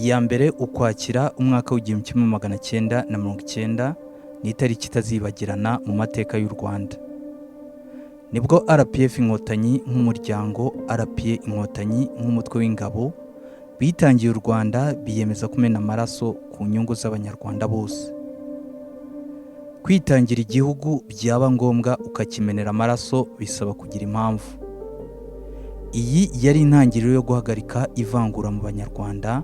Ya 1 Ukwakira umwaka w'1990 ni itariki itazibagirana mu mateka y'u Rwanda. Nibwo RPF Inkotanyi nk'umuryango, RPA Inkotanyi nk'umutwe w'ingabo bitangiye u Rwanda, biyemeza kumena amaraso ku nyungu z'Abanyarwanda bose. Kwitangira igihugu, byaba ngombwa ukakimenera amaraso, bisaba kugira impamvu. Iyi yari intangiriro yo guhagarika ivangura mu Banyarwanda,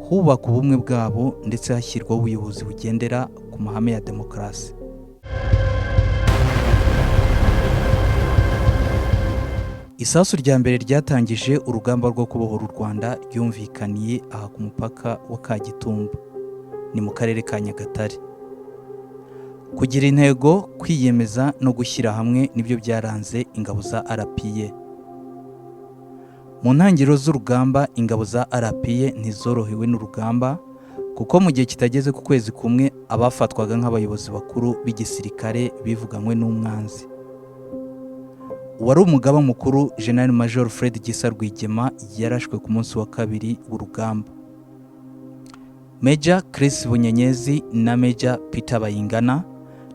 hubaka ubumwe bwabo, ndetse hashyirwaho ubuyobozi bugendera ku mahame ya demokarasi. Isasu rya mbere ryatangije urugamba rwo kubohora u Rwanda ryumvikaniye aha ku mupaka wa Kagitumba, ni mu karere ka Nyagatare. Kugira intego, kwiyemeza no gushyira hamwe nibyo byaranze ingabo za RPA. Mu ntangiriro z'urugamba, ingabo za RPA ntizorohewe n'urugamba, kuko mu gihe kitageze ku kwezi kumwe abafatwaga nk'abayobozi bakuru b'igisirikare bivuganywe n'umwanzi. Uwari umugaba mukuru, General Major Fred Gisa Rwigema, yarashwe ku munsi wa kabiri w'urugamba. Major Chris Bunyenyezi na Major Peter Bayingana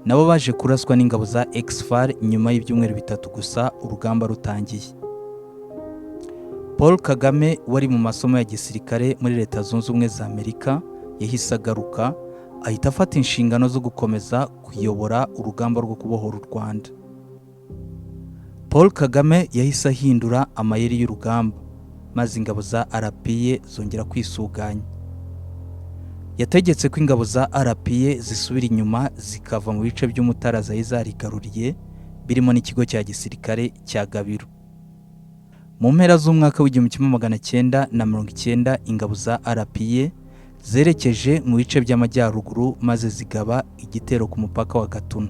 nabo baje kuraswa n'ingabo za Ex-FAR nyuma y'ibyumweru 3 gusa urugamba rutangiye. Paul Kagame wari mu masomo ya gisirikare muri Leta Zunze Ubumwe za Amerika yahise agaruka, ahita afata inshingano zo gukomeza kuyobora urugamba rwo kubohora u Rwanda. Paul Kagame yahise ahindura amayeri y'urugamba, maze ingabo za RPA zongera kwisuganya. Yategetse ko ingabo za RPA zisubira inyuma, zikava mu bice by'Umutara zari zarigaruriye, birimo n'ikigo cya gisirikare cya Gabiro. Mu mpera z'umwaka w'1990, ingabo za RPA zerekeje mu bice by'amajyaruguru, maze zigaba igitero ku mupaka wa Gatuna.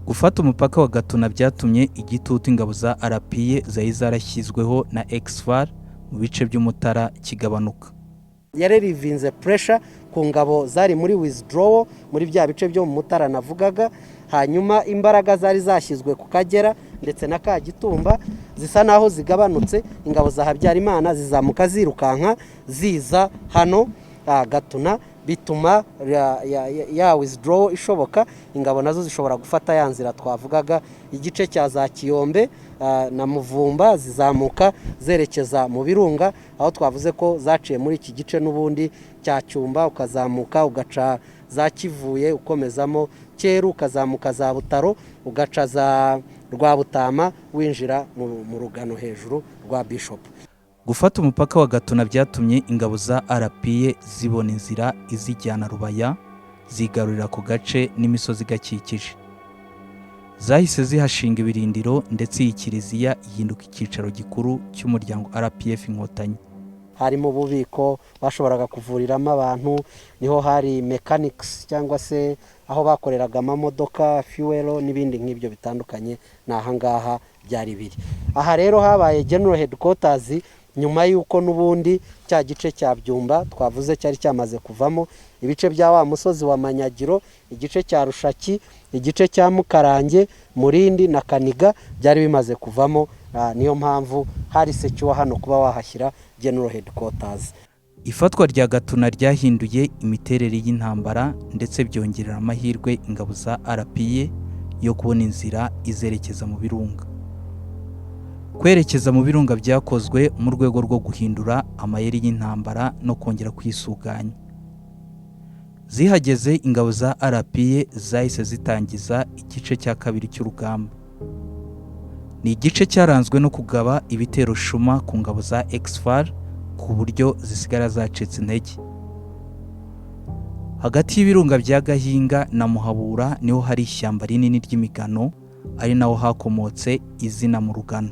Gufata umupaka wa Gatuna byatumye igitutu ingabo za RPA zari zarashyizweho na Ex-FAR mu bice by'Umutara kigabanuka. Yarelievinze pressure ku ngabo zari muri withdrawal muri bya bice byo mu Mutara navugaga. Hanyuma imbaraga zari zashyizwe ku Kagera ndetse na Kagitumba zisa naho zigabanutse. Ingabo za Habyarimana zizamuka zirukanka ziza hano Gatuna, bituma ya withdrawal ishoboka. Ingabo nazo zishobora gufata ya nzira twavugaga, igice cya za Kiyombe na Muvumba, zizamuka zerekeza mu Birunga, aho twavuze ko zaciye muri iki gice n'ubundi cya Cyumba, ukazamuka ugaca za Kivuye, ukomezamo Cyeru, ukazamuka za Butaro, ugaca za Rwabutama, winjira mu Rugano hejuru rwa Bishop. Gufata umupaka wa Gatuna byatumye ingabo za RPA zibona inzira izijyana Rubaya, zigarurira ako gace n'imisozi igakikije. Zahise zihashinga ibirindiro, ndetse iyi kiliziya ihinduka icyicaro gikuru cy'umuryango RPF Inkotanyi. Harimo ububiko bashoboraga kuvuriramo abantu, niho hari mechanics cyangwa se aho bakoreraga amamodoka, fuel n'ibindi nk'ibyo bitandukanye. Ni ahangaha byari biri. Aha rero habaye general headquarters nyuma y'uko n'ubundi cya gice cya Byumba twavuze cyari cyamaze kuvamo, ibice bya wa musozi wa Manyagiro, igice cya Rushaki, igice cya Mukarange, Murindi na Kaniga byari bimaze kuvamo. Niyo mpamvu hari secure hano kuba wahashyira general headquarters. Ifatwa rya Gatuna ryahinduye imiterere y'intambara, ndetse byongerera amahirwe ingabo za RPA yo kubona inzira izerekeza mu Birunga. Kwerekeza mu Birunga byakozwe mu rwego rwo guhindura amayeri y'intambara no kongera kwisuganya. Zihageze, ingabo za RPA zahise zitangiza igice cya kabiri cy'urugamba. Ni igice cyaranzwe no kugaba ibitero shuma ku ngabo za Ex-FAR, ku buryo zisigara zacitse intege. Hagati y'ibirunga bya Gahinga na Muhabura niho hari ishyamba rinini ry'imigano, ari naho hakomotse izina mu Rugano.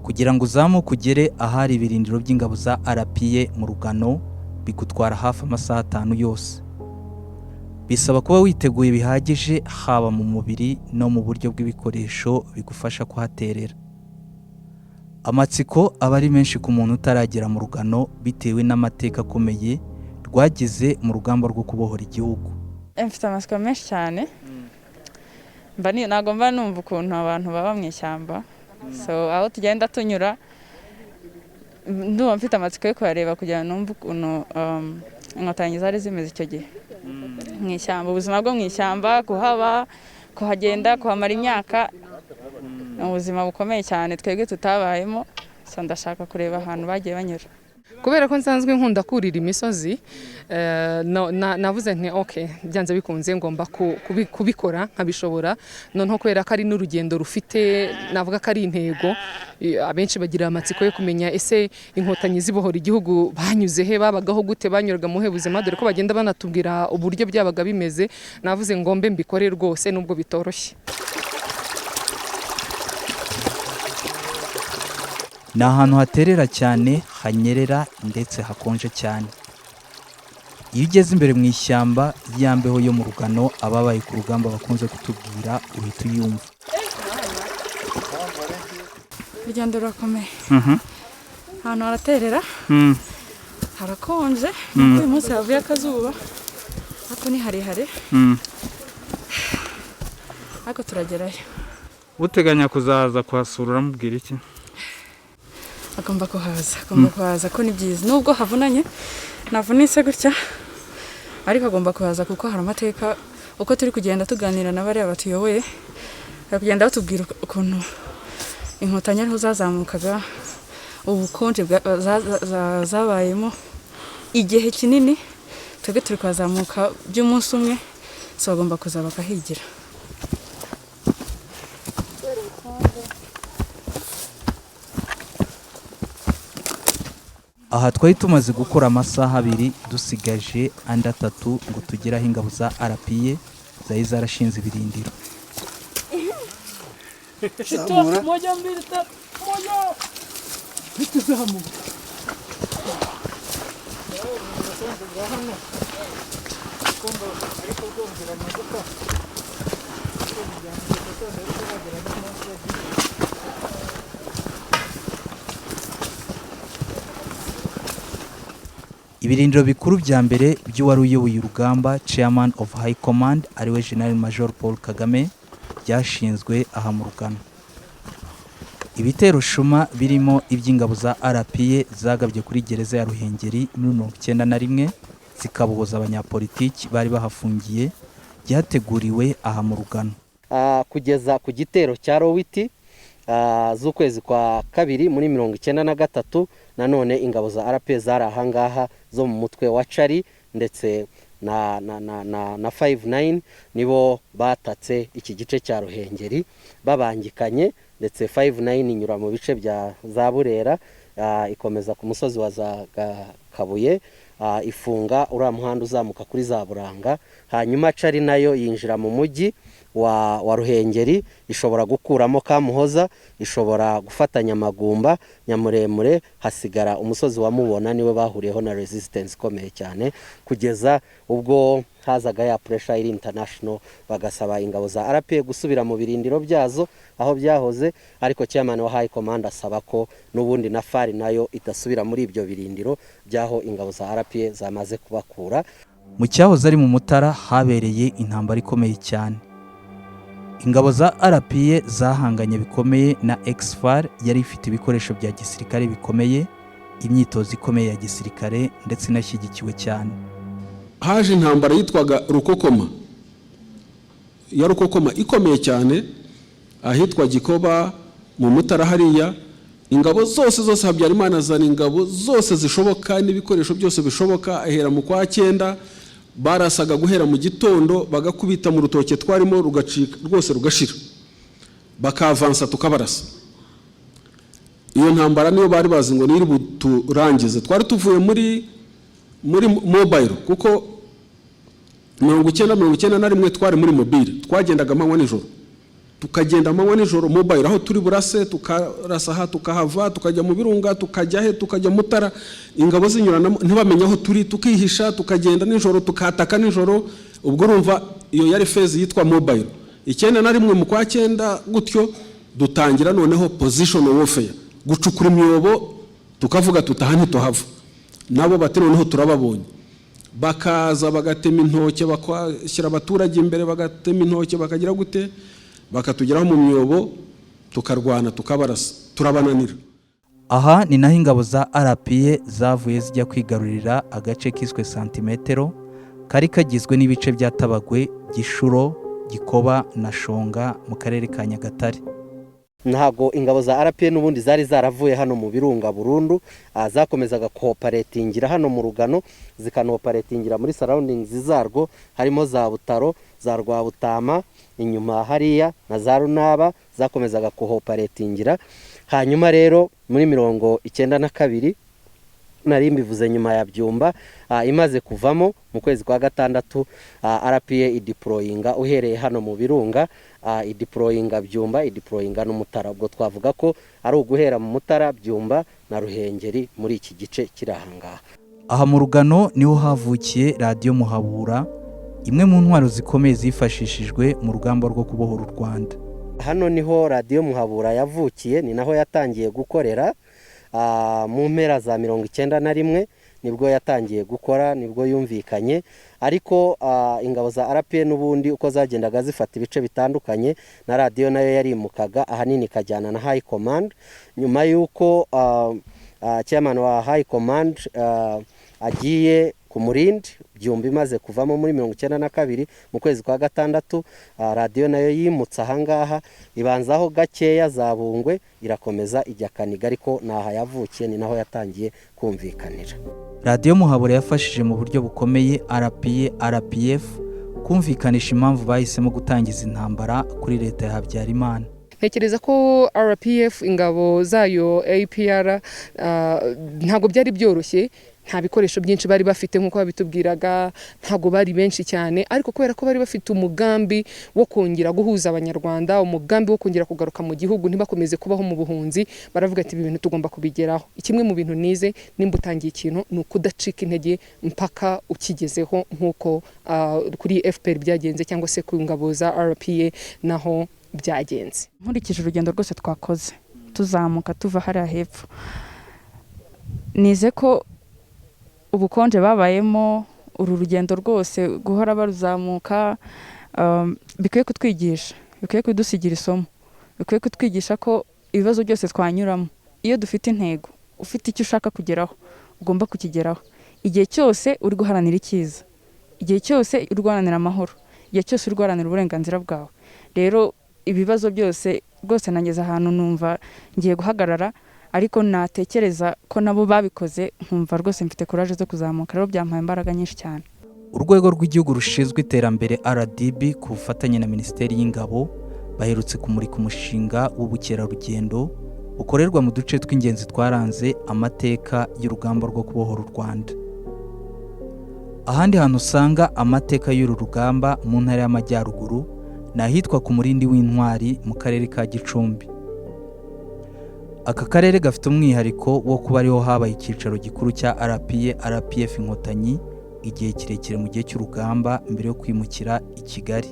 Kugira ngo uzamuke ugere ahari ibirindiro by'ingabo za RPA mu Rugano bigutwara hafi amasaha 5 yose. Bisaba kuba witeguye bihagije, haba mu mubiri no mu buryo bw'ibikoresho bigufasha kuhaterera. Amatsiko aba ari menshi ku muntu utaragera mu Rugano, bitewe n'amateka akomeye rwagize mu rugamba rwo kubohora igihugu. Mfite amatsiko menshi cyane. Ntabwo mba numva ukuntu abantu baba mu ishyamba, so aho tugenda tunyura. Ndumva mfite amatsiko yo kuhareba kugira ngo numve ukuntu Inkotanyi zari zimeze icyo gihe mu ishyamba, ubuzima bwo mu ishyamba, kuhaba, kuhagenda, kuhamara imyaka, ni ubuzima bukomeye cyane twebwe tutabayemo. So ndashaka kureba ahantu bagiye banyura. Kubera ko nsanzwe nkunda kurira imisozi, navuze nti: "Ok, byanze bikunze ngomba kubikora nkabishobora." Noneho kubera ko ari n'urugendo rufite, navuga ko ari intego, abenshi bagira amatsiko yo kumenya: ese Inkotanyi zibohora igihugu banyuze he, babagaho gute, banyuraga mu he buzima? Dore ko bagenda banatubwira uburyo byabaga bimeze. Navuze ngombe mbikore rwose nubwo bitoroshye. Ni ahantu haterera cyane, hanyerera ndetse hakonje cyane. Iyo ugeze imbere mu ishyamba, ya mbeho yo mu rugano ababaye ku rugamba bakunze kutubwira uhita uyumva. Urugendo rurakomeye, ahantu haraterera, harakonje. Nuko uyu munsi havuye akazuba, ariko ni harehare, ariko turagerayo. Uteganya kuzaza kuhasura uramubwira iki? Agomba kuhaza, agomba kuhaza ko ni byiza nubwo havunanye, navunitse gutya, ariko agomba kuhaza kuko hari amateka. Uko turi kugenda tuganira na bariya batuyoboye, bari kugenda batubwira ukuntu Inkotanyi ariho zazamukaga, ubukonje zabayemo igihe kinini. Twebwe turi kuhazamuka by'umunsi umwe, so bagomba kuza bakahigira. Aha twari tumaze gukora amasaha 2, dusigaje andi 3 ngo tugere aho ingabo za RPA zari zarashinze ibirindiro. Moja, mbili, tatu, moja. Ibirindiro bikuru bya mbere by'uwari uyoboye urugamba, Chairman of High Command, ariwe General Major Paul Kagame, byashinzwe aha mu rugano. Ibitero shuma birimo iby'ingabo za RPA zagabye kuri gereza ya Ruhengeri muri 91, zikabohoza abanyapolitiki bari bahafungiye, byateguriwe aha mu rugano. Kugeza ku gitero cya Rowiti z'ukwezi kwa kabiri muri 93, nanone ingabo za RP zari ahangaha zo mu mutwe wa Cari ndetse na 59, nibo batatse iki gice cya Ruhengeri babangikanye, ndetse 59 inyura mu bice bya za Burera, ikomeza ku musozi wa za Kabuye, ifunga uriya muhanda uzamuka kuri za Buranga. Hanyuma Cari nayo yinjira mu mujyi wa Ruhengeri, ishobora gukuramo Kamuhoza, ishobora gufata Nyamagumba, Nyamuremure, hasigara umusozi wa Mubona, niwe bahuriyeho na resistance ikomeye cyane, kugeza ubwo hazaga ya pressure iri international, bagasaba ingabo za RPA gusubira mu birindiro byazo aho byahoze. Ariko chairman wa High Command asaba ko n'ubundi na FAR nayo idasubira muri ibyo birindiro byaho ingabo za RPA zamaze kubakura. Mu cyahoze ari mu Mutara habereye intambara ikomeye cyane. Ingabo za RPA zahanganye bikomeye na Ex-FAR yari ifite ibikoresho bya gisirikare bikomeye, imyitozo ikomeye ya gisirikare ndetse inashyigikiwe cyane. Haje intambara yitwaga Rukokoma, ya Rukokoma ikomeye cyane, ahitwa Gikoba mu Mutara hariya. Ingabo zose zose, Habyarimana azana ingabo zose zishoboka n'ibikoresho byose bishoboka, ahera mu kwa cyenda. Barasaga guhera mu gitondo, bagakubita mu rutoke twarimo rugacika rwose rugashira, bakavansa tukabarasa. Iyo ntambara niyo bari bazi ngo niri buturangize. Twari tuvuye muri mobile, kuko 90, 91 twari muri mobile, twagendaga amanywa nijoro, tukagenda amanywa nijoro mobile, aho turi burase tukarasa, aha tukahava tukajya mu birunga, tukajya he, tukajya Mutara, ingabo zinyuranamo ntibamenye aho turi, tukihisha, tukagenda nijoro, tukataka nijoro. Ubwo urumva iyo yari phase yitwa mobile. 91 mu kwa cyenda gutyo dutangira noneho position warfare, gucukura imyobo, tukavuga tutaha ntituhava. Nabo bati: "Noneho turababonye." Bakaza bagatema intoke, bakashyira abaturage imbere, bagatema intoke, bakagira gute, bakatugeraho mu myobo, tukarwana, tukabarasa, turabananira. Aha ni naho ingabo za RPA zavuye zijya kwigarurira agace kiswe Santimetero, kari kagizwe n'ibice bya Tabagwe, Gishuro, Gikoba na Shonga mu karere ka Nyagatare. Ntabwo ingabo za RPA n'ubundi zari zaravuye hano mu Birunga burundu. Zakomezaga kooperatingira hano mu Rugano, zikanooperatingira muri surroundings zarwo, harimo za Butaro, za Rwabutama inyuma hariya na za Runaba, zakomezaga kuhooperatingira. Hanyuma rero muri 92, nari mbivuze, nyuma ya Byumba imaze kuvamo mu kwezi kwa gatandatu, RPA ideployinga uhereye hano mu Birunga, ideployinga Byumba, ideployinga n'Umutara. Ubwo twavuga ko ari uguhera mu Mutara, Byumba na Ruhengeri, muri iki gice kiri aha ngaha. Aha mu Rugano niho havukiye Radiyo Muhabura, imwe mu ntwaro zikomeye zifashishijwe mu rugamba rwo kubohora u Rwanda. Hano niho Radiyo Muhabura yavukiye, ni naho yatangiye gukorera. Mu mpera za 91 nibwo yatangiye gukora, nibwo yumvikanye. Ariko ingabo za RPA n'ubundi uko zagendaga zifata ibice bitandukanye, na radiyo nayo yarimukaga, ahanini ikajyana na high command. Nyuma y'uko chairman wa high command agiye ku Murindi, Byumba imaze kuvamo muri 92 mu kwezi kwa gatandatu, radiyo nayo yimutse ahangaha, ibanzaho gakeya za Bungwe, irakomeza ijya Kaniga, ariko ni aha yavukiye, ni naho yatangiye kumvikanira. Radiyo Muhabura yafashije mu buryo bukomeye RPA, RPF kumvikanisha impamvu bahisemo gutangiza intambara kuri leta ya Habyarimana. Ntekereza ko RPF, ingabo zayo APR, ntabwo byari byoroshye. Nta bikoresho byinshi bari bafite nk'uko babitubwiraga, ntabwo bari benshi cyane, ariko kubera ko bari bafite umugambi wo kongera guhuza Abanyarwanda, umugambi wo kongera kugaruka mu gihugu, ntibakomeze kubaho mu buhunzi, baravuga ati: "Ibi bintu tugomba kubigeraho." Kimwe mu bintu nize, nimba utangiye ikintu, ni ukudacika intege mpaka ukigezeho, nk'uko kuri FPR byagenze cyangwa se ku ngabo za RPA naho byagenze. Nkurikije urugendo rwose twakoze tuzamuka tuva hariya hepfo, nize ko ubukonje babayemo, uru rugendo rwose guhora baruzamuka, bikwiye kutwigisha, bikwiye kudusigira isomo, bikwiye kutwigisha ko ibibazo byose twanyuramo, iyo dufite intego, ufite icyo ushaka kugeraho, ugomba kukigeraho. Igihe cyose uri guharanira icyiza, igihe cyose uri guharanira amahoro, igihe cyose uri guharanira uburenganzira bwawe, rero ibibazo byose rwose, nageze ahantu numva ngiye guhagarara, ariko natekereza ko nabo babikoze, nkumva rwose mfite courage zo kuzamuka. Rero byampaye imbaraga nyinshi cyane. Urwego rw'Igihugu rushinzwe Iterambere, RDB, ku bufatanye na Minisiteri y'Ingabo baherutse kumurika umushinga w'ubukerarugendo bukorerwa mu duce tw'ingenzi twaranze amateka y'urugamba rwo kubohora u Rwanda. Ahandi hantu usanga amateka y'uru rugamba mu Ntara y'Amajyaruguru ni ahitwa ku Murindi w'Intwari mu karere ka Gicumbi. Aka karere gafite umwihariko wo kuba ariho habaye icyicaro gikuru cya RPA, RPF Inkotanyi igihe kirekire mu gihe cy'urugamba, mbere yo kwimukira i Kigali.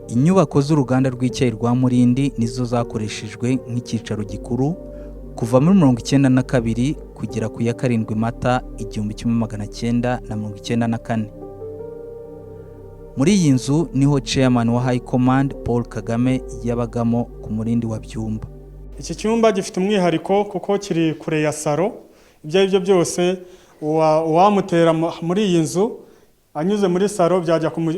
Inyubako z'uruganda rw'icyayi rwa Murindi nizo zakoreshejwe nk'icyicaro gikuru kuva muri 92 kugera ku ya 7 Mata 1994. Muri iyi nzu niho chairman wa High Command Paul Kagame yabagamo ku Murindi wa Byumba. Iki cyumba gifite umwihariko kuko kiri kure ya salo. Ibyo ari byo byose, uwamutera muri iyi nzu anyuze muri salo,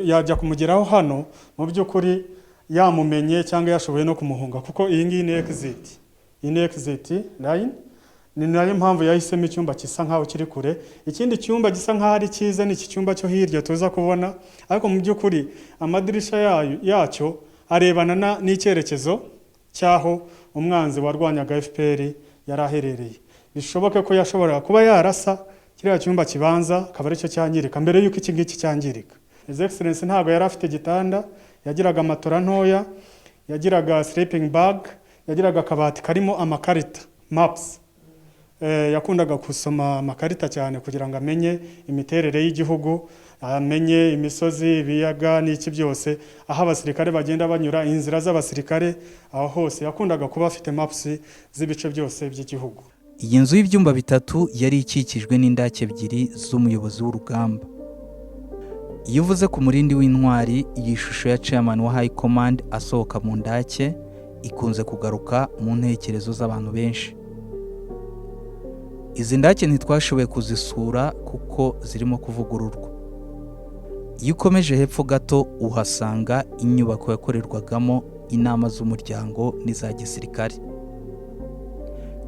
yajya kumugeraho hano mu by'ukuri yamumenye cyangwa yashoboye no kumuhunga, kuko iyi ngiyi ni exit, iyi ni exit line. Ni nayo mpamvu yahisemo icyumba gisa nkaho kiri kure. Ikindi cyumba gisa nkaho ari cyiza ni iki cyumba cyo hirya tuza kubona, ariko mu by'ukuri amadirisha yayo yacyo arebana n'icyerekezo cy'aho umwanzi warwanyaga FPR yari aherereye. Bishoboke ko yashoboraga kuba yarasa kiriya cyumba kibanza, akaba aricyo cyangirika mbere y'uko iki ngiki cyangirika. His Excellency ntabwo yari afite igitanda, yagiraga matora ntoya, yagiraga sleeping bag, yagiraga akabati karimo amakarita, maps. Yakundaga gusoma amakarita cyane kugira ngo amenye imiterere y'igihugu, amenye imisozi, ibiyaga n'iki byose, aho abasirikare bagenda banyura, inzira z'abasirikare, aho hose yakundaga kuba afite maps z'ibice byose by'igihugu. Iyi nzu y'ibyumba bitatu yari ikikijwe n'indake ebyiri z'umuyobozi w'urugamba. Iyo uvuze ku Murindi w'Intwari, iyi shusho ya chairman wa High Command asohoka mu ndake ikunze kugaruka mu ntekerezo z'abantu benshi. Izi ndake ntitwashoboye kuzisura kuko zirimo kuvugururwa. Iyo ukomeje hepfo gato, uhasanga inyubako yakorerwagamo inama z'umuryango n'iza gisirikare.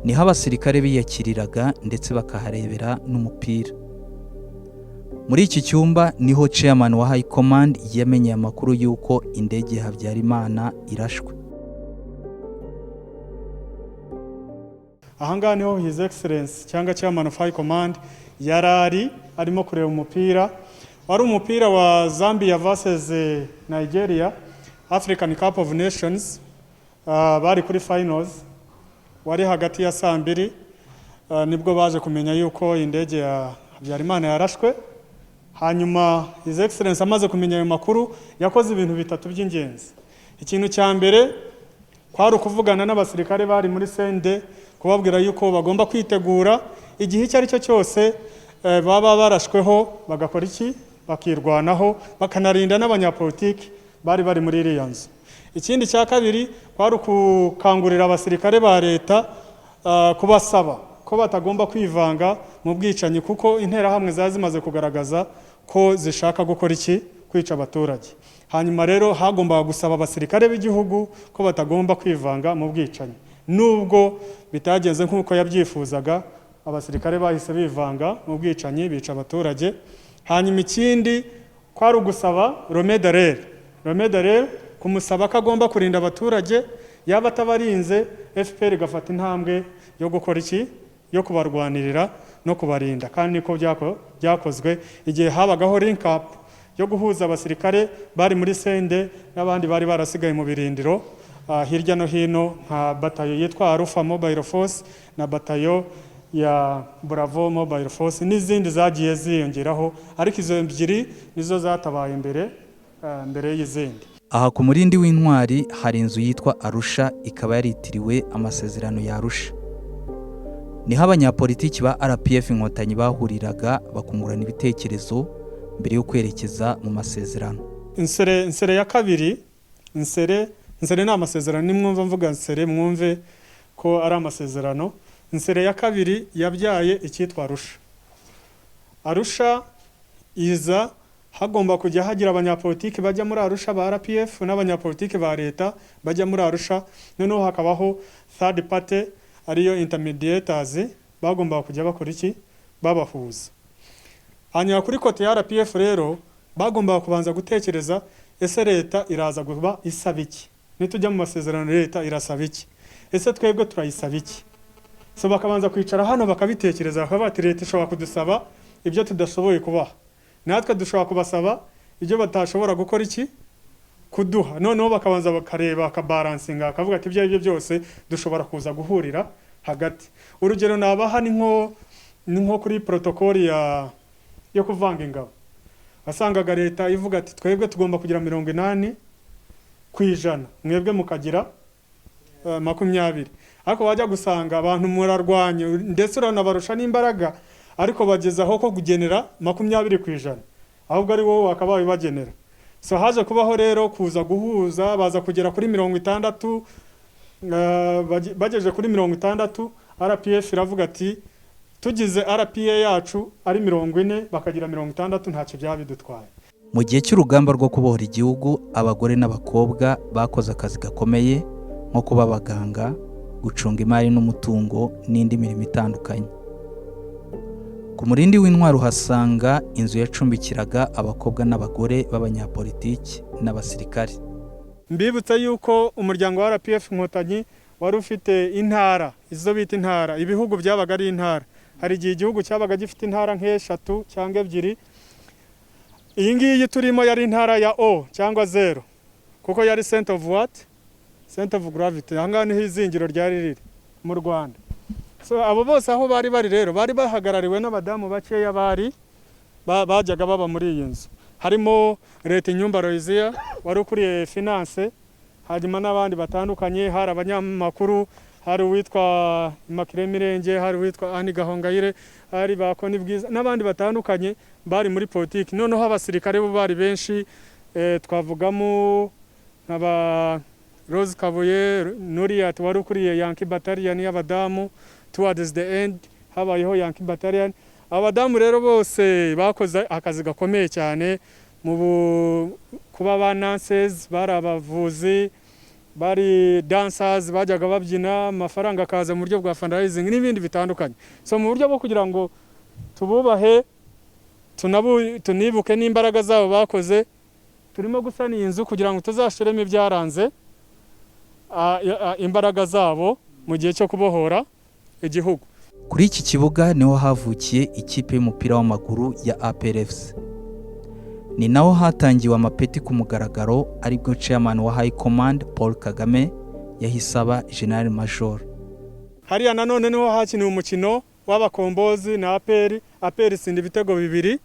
Niho abasirikare biyakiriraga ndetse bakaharebera n'umupira. Muri iki cyumba niho chairman wa High Command yamenyeye amakuru y'uko indege ya Habyarimana irashwe. Ahangaha niho His Excellence cyangwa Chairman of High Command yari ari arimo kureba umupira. Wari umupira wa Zambia versus Nigeria, African Cup of Nations. Bari kuri finals, wari hagati ya saa 2. Nibwo baje kumenya yuko indege ya Habyarimana yarashwe. Hanyuma His Excellence amaze kumenya ayo makuru, yakoze ibintu bitatu by'ingenzi. Ikintu cya mbere kwari ukuvugana n'abasirikare bari muri CND, kubabwira yuko bagomba kwitegura igihe icyo ari cyo cyose baba barashweho, bagakora iki? Bakirwanaho, bakanarinda n'abanyapolitiki bari bari muri iriya nzu. Ikindi cya kabiri kwari ukukangurira abasirikare ba leta, kubasaba ko batagomba kwivanga mu bwicanyi, kuko Interahamwe zari zimaze kugaragaza ko zishaka gukora iki? Kwica abaturage. Hanyuma rero hagombaga gusaba abasirikare b'igihugu ko batagomba kwivanga mu bwicanyi. Nubwo bitagenze nk'uko yabyifuzaga, abasirikare bahise bivanga mu bwicanyi, bica abaturage. Hanyuma ikindi kwari ugusaba Romé Dallaire, Romé Dallaire, kumusaba ko agomba kurinda abaturage, yaba atabarinze FPR igafata intambwe yo gukora iki? Yo kubarwanirira no kubarinda. Kandi niko byakozwe igihe habagaho link up yo guhuza abasirikare bari muri CND n'abandi bari barasigaye mu birindiro hirya no hino, nka batayo yitwa Alpha Mobile Force na batayo ya Bravo Mobile Force n'izindi zagiye ziyongeraho, ariko izo ebyiri nizo zatabaye mbere y'izindi. Aha ku Murindi w'Intwari hari inzu yitwa Arusha, ikaba yaritiriwe amasezerano ya Arusha. Niho abanyapolitiki ba RPF Inkotanyi bahuriraga bakungurana ibitekerezo mbere yo kwerekeza mu masezerano. Nsere ya kabiri, Nsere ni amasezerano. Nimwumva mvuga Nsere, mwumve ko ari amasezerano. Nsere ya kabiri yabyaye icyitwa Arusha. Arusha iza hagomba kujya hagira abanyapolitiki bajya muri Arusha ba RPF n'abanyapolitiki ba leta bajya muri Arusha, noneho hakabaho third party, ariyo intermediators, bagomba kujya bakora iki? Babahuza. Hanyuma kuri côté ya RPF rero bagombaga kubanza gutekereza: ese leta iraza kuba isaba iki? Nitujya mu masezerano, leta irasaba iki? Ese twebwe turayisaba iki? So bakabanza kwicara hano bakabitekereza, bakaba bati: leta ishobora kudusaba ibyo tudashoboye kubaha, natwe dushobora kubasaba ibyo batashobora gukora iki? Kuduha. Noneho bakabanza bakareba, bakabalancinga, bakavuga ati: ibyo ari byo byose dushobora kuza guhurira hagati. Urugero nabaha ni nko kuri protokoli yo kuvanga ingabo. Wasangaga leta ivuga ati: twebwe tugomba kugira 80%, mwebwe mukagira 20. Ariko wajya gusanga abantu murarwanya, ndetse uranabarusha n'imbaraga, ariko bageze aho ko kugenera 20%, ahubwo ari wowe wakabaye ubagenera. So haje kubaho rero kuza guhuza, baza kugera kuri 60. Bagejeje kuri 60, RPF iravuga ati: tugize RPA yacu ari 40, bakagira 60, ntacyo byaba bidutwaye. Mu gihe cy'urugamba rwo kubohora igihugu, abagore n'abakobwa bakoze akazi gakomeye nko kuba abaganga, gucunga imari n'umutungo n'indi mirimo itandukanye. Ku Murindi w'Intwari uhasanga inzu yacumbikiraga abakobwa n'abagore b'abanyapolitiki n'abasirikare. Mbibutsa yuko umuryango wa RPF Inkotanyi wari ufite intara, izo bita intara, ibihugu byabaga ari intara. Hari igihe igihugu cyabaga gifite intara nk'eshatu cyangwa ebyiri. Iyi ngiyi turimo yari intara ya O cyangwa zero, kuko yari center of what? Center of gravity. Aha ngaha niho izingiro ryari riri mu Rwanda. So abo bose aho bari bari rero bari bahagarariwe n'abadamu bakeya bari bajyaga baba muri iyi nzu, harimo Leta Inyumba Aloysia wari ukuriye finance, hanyuma n'abandi batandukanye. Hari abanyamakuru, hari uwitwa Immaculée Mirenge, hari uwitwa Anne Gahongayire, hari ba Koni Bwiza n'abandi batandukanye bari muri politiki. Noneho abasirikare bo bari benshi, twavugamo nka ba Rose Kabuye, Nuriyat wari ukuriye Yankee Battalion y'abadamu towards the end. Habayeho Yankee Battalion. Abadamu rero bose bakoze akazi gakomeye cyane mu kuba ba nurses, bari abavuzi, bari dancers, bajyaga babyina, amafaranga akaza mu buryo bwa fundraising n'ibindi bitandukanye. So mu buryo bwo kugira ngo tububahe, tunibuke n'imbaraga zabo bakoze, turimo gusana iyi nzu kugira ngo tuzashiremo ibyaranze imbaraga zabo mu gihe cyo kubohora igihugu. Kuri iki kibuga niho havukiye ikipe y'umupira w'amaguru ya APRFC. Ni naho hatangiwe amapeti ku mugaragaro, aribwo chairman wa High Command Paul Kagame yahise aba General Major. Hariya nanone niho hakiniwe umukino w'Abakombozi na APR. APR itsinda ibitego 2-1,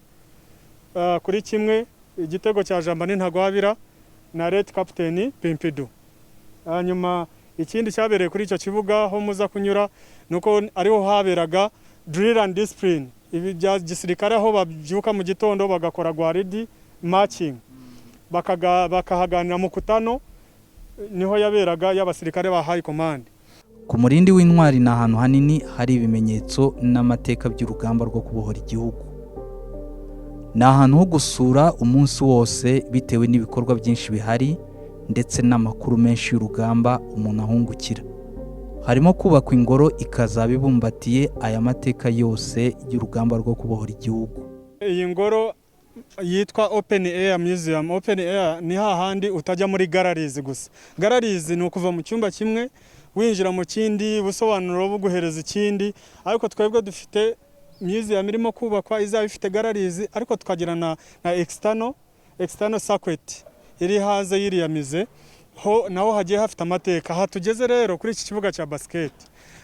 igitego cya Jambani Ntagwabira na late Captain Pimpidu. Hanyuma ikindi cyabereye kuri icyo kibuga aho muza kunyura ni uko ariho haberaga drill and discipline, ibi bya gisirikare, aho babyuka mu gitondo bagakora gwaridi marching, bakahaganira mu kutano. Niho yaberaga y'abasirikare ba High Command. Ku Murindi w'Intwari ni ahantu hanini hari ibimenyetso n'amateka by'urugamba rwo kubohora igihugu. Ni ahantu ho gusura umunsi wose bitewe n'ibikorwa byinshi bihari ndetse n'amakuru menshi y'urugamba umuntu ahungukira. Harimo kubakwa ingoro ikazaba ibumbatiye aya mateka yose y'urugamba rwo kubohora igihugu. Iyi ngoro yitwa Open Air Museum. Open Air ni hahandi utajya muri galleries gusa. Galleries ni ukuva mu cyumba kimwe winjira mu kindi, ubusobanuro buguhereza ikindi, ariko twebwe dufite museum irimo kubakwa izaba ifite galleries, ariko tukagira na external circuit iri hanze y'iriya musée, ho naho hagiye hafite amateka. Aha tugeze rero kuri iki kibuga cya basket,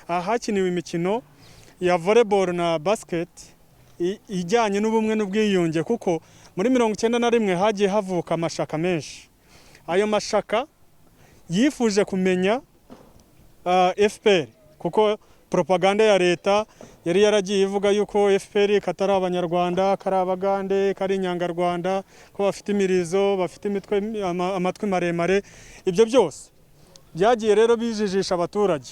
aha hakiniwe imikino ya volleyball na basket ijyanye n'ubumwe n'ubwiyunge, kuko muri 91 hagiye havuka amashaka menshi. Ayo mashaka yifuje kumenya FPR, kuko propaganda ya leta yari yaragiye ivuga yuko FPR katari Abanyarwanda, kari Abagande, kari Inyangarwanda, ko bafite imirizo, bafite imitwe, amatwi maremare. Ibyo byose byagiye rero bijijisha abaturage.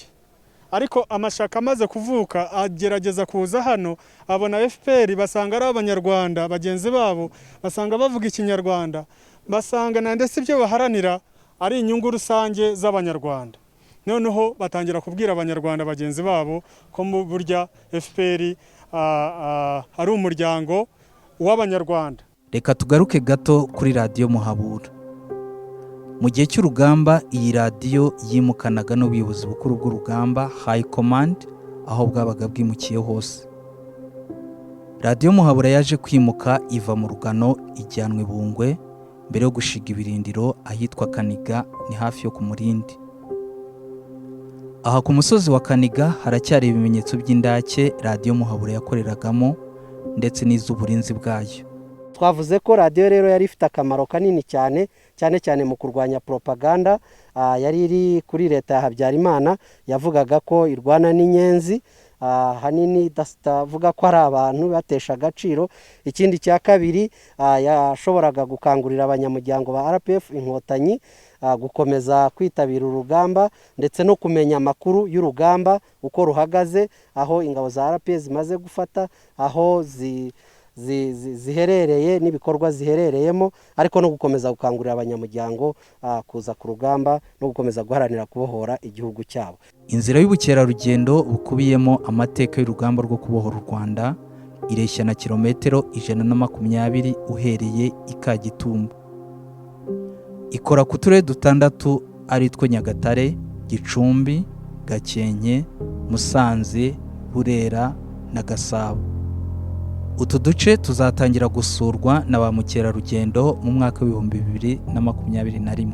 Ariko amashaka amaze kuvuka agerageza kuza hano, abona FPR, basanga ari Abanyarwanda bagenzi babo, basanga bavuga Ikinyarwanda, basanga na ndetse ibyo baharanira ari inyungu rusange z'Abanyarwanda. Noneho batangira kubwira Abanyarwanda bagenzi babo ko mu burya FPR ari umuryango w'Abanyarwanda. Reka tugaruke gato kuri Radiyo Muhabura. Mu gihe cy'urugamba, iyi radiyo yimukanaga n'ubuyobozi bukuru bw'urugamba, High Command, aho bwabaga bwimukiye hose. Radiyo Muhabura yaje kwimuka iva mu Rugano ijyanwa i Bungwe mbere yo gushiga ibirindiro ahitwa Kaniga, ni hafi yo ku Murindi. Aha ku musozi wa Kaniga haracyari ibimenyetso by'indake Radiyo Muhabura yakoreragamo ndetse n'iz'uburinzi bwayo. Twavuze ko radiyo rero yari ifite akamaro kanini cyane, cyane cyane mu kurwanya propaganda yari iri kuri leta ya Habyarimana, yavugaga ko irwana n'inyenzi, ahanini itavuga ko ari abantu batesha agaciro. Ikindi cya kabiri, yashoboraga gukangurira abanyamuryango ba RPF Inkotanyi gukomeza kwitabira urugamba ndetse no kumenya amakuru y'urugamba uko ruhagaze, aho ingabo za RPF zimaze gufata, aho ziherereye n'ibikorwa ziherereyemo, ariko no gukomeza gukangurira abanyamuryango kuza ku rugamba no gukomeza guharanira kubohora igihugu cyabo. Inzira y'ubukerarugendo bukubiyemo amateka y'urugamba rwo kubohora u Rwanda ireshya na kilometero 120 uhereye i Kagitumba. Ikora ku turere dutandatu ari two Nyagatare, Gicumbi, Gakenke, Musanze, Burera na Gasabo. Utu duce tuzatangira gusurwa na ba mukerarugendo mu mwaka w'2021.